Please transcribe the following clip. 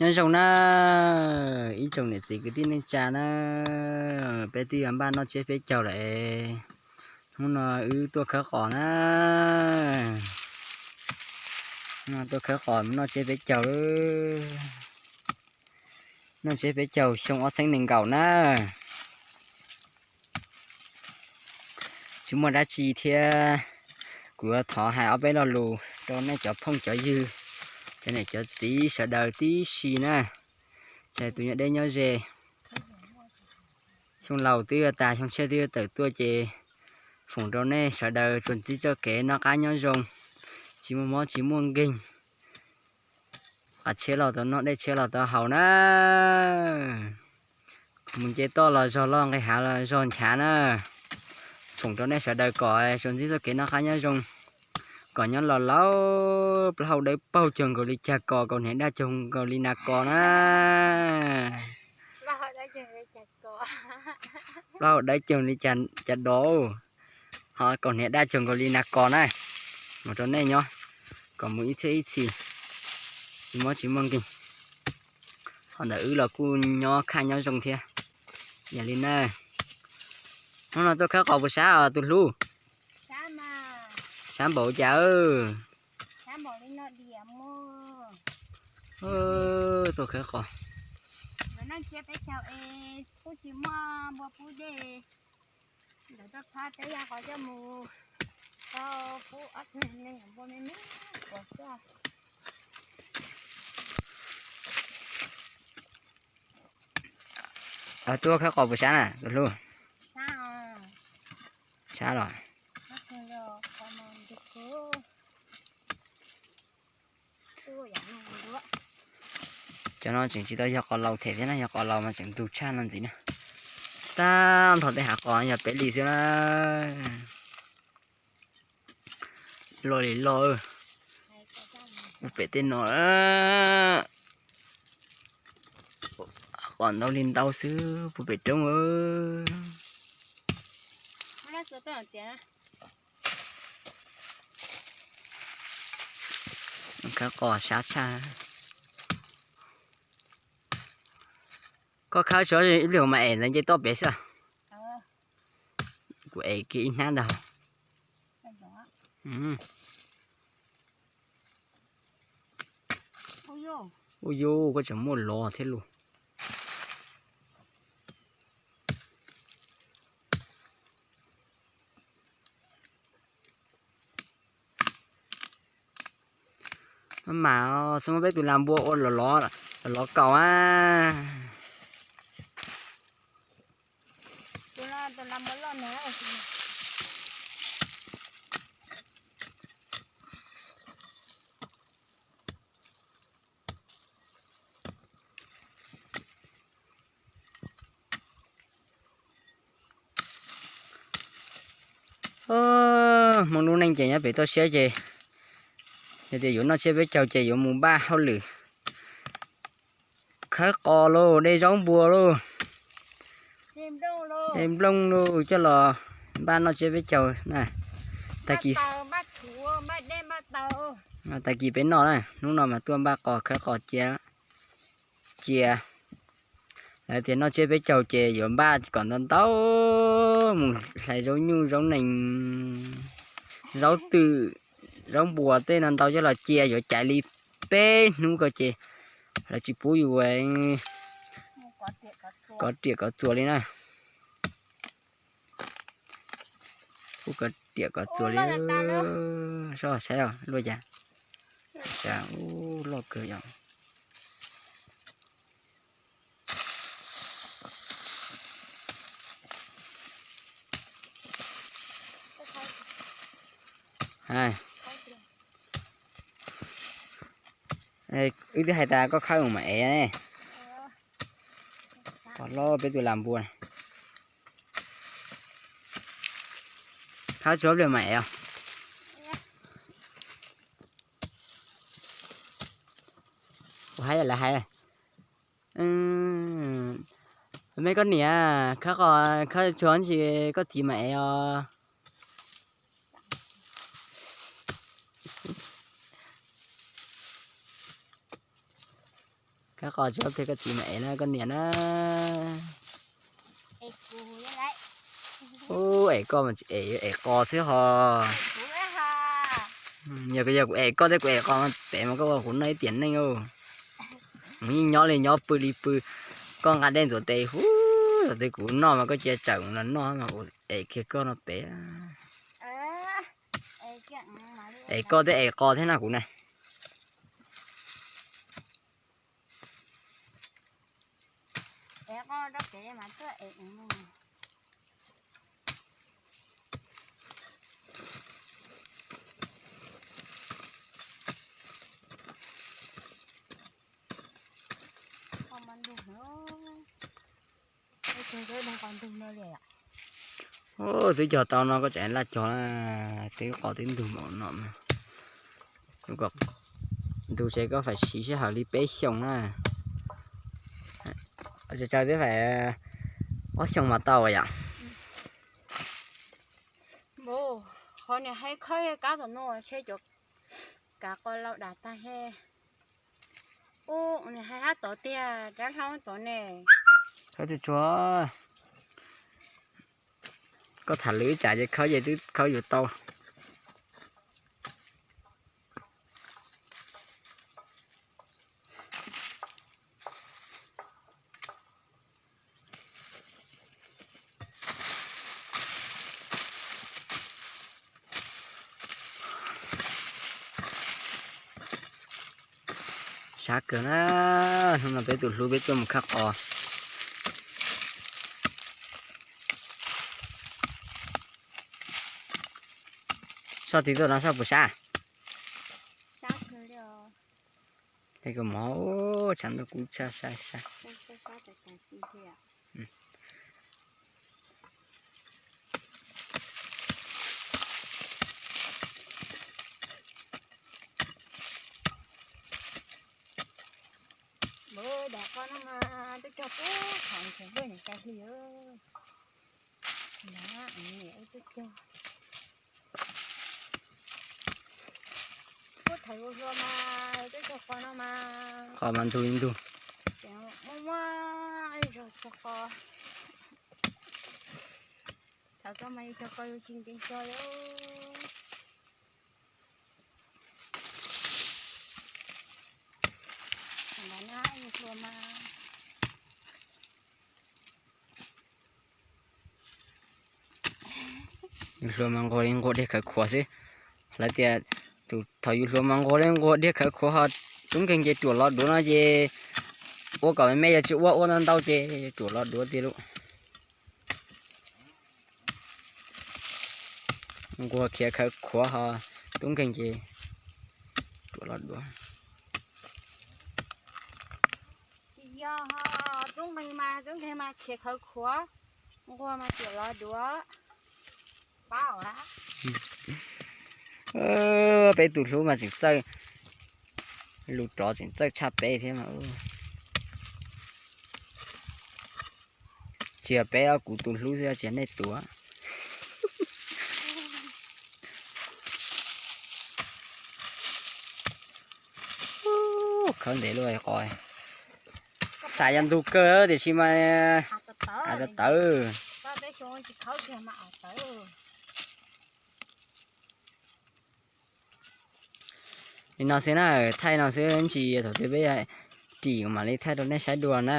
Nyob zoo na, ib tsoom niam txiv kwv tij neej tsa na, peb twb yuav npaj noj tsiab peb caug lawm es hnub no wb tuaj khawb qos na. Hnub no tuaj khawb qos noj tsiab peb caug, noj tsiab peb caug xyoo ob txhiab nees nkaum na. Tsis muaj dab tsi thiab, kuv yuav thov hais ob peb lo lus rau nej cov phooj cov ywg, cov niam cov txiv sawv daws tib si na. Txhua tus nyob deb nyob ze, xyoo laus twb yuav tas, xyoo tshiab twb yuav tawm tuaj ces foom rau nej sawv daws tsuas ntsib txoj kev noj qab nyob zoo, tsis muaj mob tsis muaj nkeeg, qab tshiab los tau noj, dej tshiab los tau haus na. Mus nce toj los zog, loj nqis hav los zog nchav na. Foom rau nej sawv daws kom tsuas ntsib txoj kev noj qab nyob zoo, kom nyob los laus, plaub hau dawb paug cuag nkaus li cag kos, kaus hniav daj cuag nkaus li nas kos na. Plaub hau dawb cuag li cag dos, ho kaus hniav daj cuag nkaus li nas kos na. Mus rau nej nyob kom mus ib txhiab ib txhis, tsis mob tsis muaj nkeeg. Qhov ntawd wb los kuj nyob khaj nyob zoo thiab. Yog li na, hnub no tuaj khawb qos puas sab os tus hlub? Sab npaum cas? Tuaj khawb qos. Tuaj khawb qos puas sab na tus hlub? Sab los? Cov no tseem tsis tau yog qos laus them thiab na, yog qos laus mas tseem ntug tshaj no ntxiv na. Tag nrho tej hav qos yog peb li xwb na. Loj li loj, ua pem tej no, qos ntau li ntau xwb puag pem roob. Khawb qos sab tshaj. Koj khawb tso ib pliag mas ev ntawd nce toj pem xwb. Kuv ev kiag ib hnab ntag. Ua yus, koj tseem muaj lov thiab lus. Mas xwb muab peb tus lag npua ua los lov kaus a. Hmoob lub neej ces nyob pem toj siab ces yog tias yuav noj tsiab peb caug ces yuav mus npaj hauj lwm khawb qos lauj, de zaub npua lauj, de nplooj lauj, coj los npaj noj tsiab peb caug na. Tag kis, tag kis peb noj na, hnub no mas tuaj npaj qos khawb qos cia, cia. Lawv tias noj tsiab peb caug ces yuav npaj kom ntau ntau, mus hlais zaub nyuj zaub nees, zaub twm, zaub npua tej no ntau coj los cia, yuav caiv li peb hnub ko ces lawv tsis pub yus kov riam kov txuas li na. Pub kov riam kov txuas li. Soj saib luaj cas, cas ub loj kawg yom. Wb twb hais tas koj khawb mus mam ev ne. Qos loj peb tus lag npua. Khawb tsuav pliag mam ev os. Kuv hais lawv hais, me koj niam, khawb qos khawb tsuav ntsis koj txiv mam ev os. Koj tsis pliag koj txiv mas ev na koj niam na. Ub, ev koj mas tsis ev, ev qos xwb ho. Yog, yog kuv ev koj thiab kuv ev qos pem mas koj ua kuv noj ib tiam neej. Kuv yeej nyob li nyob pw li pw, koj nqa dej ntxuav tes huv, ntxuav tes kuv noj mas koj cia tsawm los noj mas kuv ev kiag koj no pem. Ev koj thiab ev qos thiab no kuv na. Twb cog tau no koj tseem laj cog na, twb qos twb ntug mus no. Ntug ces koj phải siv sij hawm li peb xyoos na. Tsawg tsawg twb phải ob xyoos mas tau yom. Qhov niag haib khawb kab tom no tsheb cov kav qos laus dam tag he. Ub, niag haib hab tod tiag, rab hlau tod ne. Khawb tsuag tsuag. Koj tham lwm ib tsam ces khawb ces twb khawb yuav tau. Sab kawg na, hnub no peb tus hlub peb tuaj mus khawb qos. Sab tid tuaj no sab puas sab? Sab kawg li os. Ua tshav ntuj kub tshaj sab sab. Npawg, dam qos no mas twb cog puag thaum ntshe npawg niam tais hli. Npawg, niam wb twb cog puag thaum ua hlua mas twb cog qos no mas. Qos mas ntug ib ntug. Muaj muaj ib zaug cog qos. Thaum koj mas yus cog qos yus tsis nkees cog li. Yus hluas mas nquag li nquag diag khawv khuav xwb. Lawv tias tus thaum yus hluas mas nquag li nquag diag khawv khuav ho tub nkeeg ces ruam los duav no ces ua kom me me, yog tsis ua ua ntau ntau ces ruam los duav tiag lauj. Nquag khiav khawv khuav ho tub nkeeg ces ruam los duav. Tsis yog, tub nkeeg mas, tub nkeeg mas khiav khawv khuav, nquag mas ruam los duav. Pab. Peb tus hlub mas tseem txawj, lus rov tseem txawj tshaj peb thiab mas. Tsis yog peb, kuv tus hlub xwb, tsis yog nej tus. Khawb ntev luaj qos. Xav yog ntug kawg tiam sis mas av tawv. Li no xwb na, thaij no xwb ntsis thaum twg peb dim mam li thaij rau nej saib dua na.